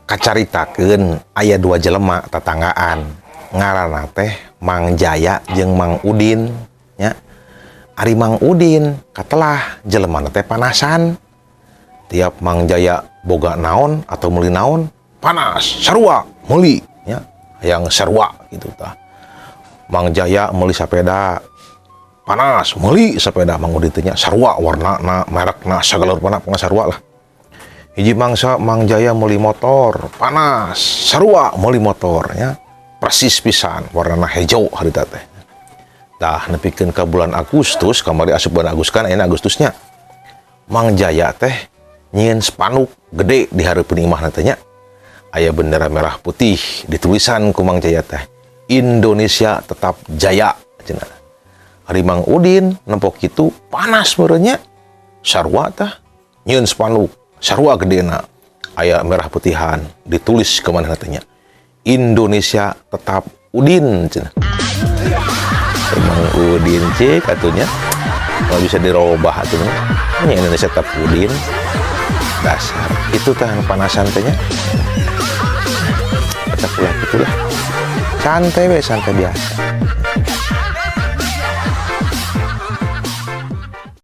Kacaritakeun aya dua jelema tatanggaan, ngaranna teh Mang Jaya jeung Mang Udin nya. Ari Mang Udin katelah jelema teh panasan. Tiap Mang Jaya boga naon atau meuli naon, panas, sarua meuli nya, yang sarua gitu tah. Mang Jaya meuli sepeda, panas, meuli sepeda Mang Udin teh nya, sarua warnana, merekna, sagala rupana, pokona sarua lah. Hiji mangsa Mang Jaya meuli motor, panas, sarua meuli motor nya, persis pisan warnana hejo harita teh. Tah, nepikeun ka bulan Agustus kamari, asup bulan Agustus kan, ayeuna Agustusnya, Mang Jaya teh nyieun spanduk gede di hareupeun imahna teh nya, aya bendera merah putih, ditulisan ku Mang Jaya teh, "Indonesia tetap jaya" cenah. Ari Mang Udin nempo kitu panas meureun nya, sarua tah nyieun spanduk sarua gedena, aya merah putihan, ditulis ke mana teh nya, "Indonesia tetap Udin" cenah. Emang Udin cik atuh nya, nggak bisa dirobah atuh nya. Ini Indonesia tetap Udin, dasar itu tahan panasan teh nya. Tetap ulah gitulah, santai we, santai biasa.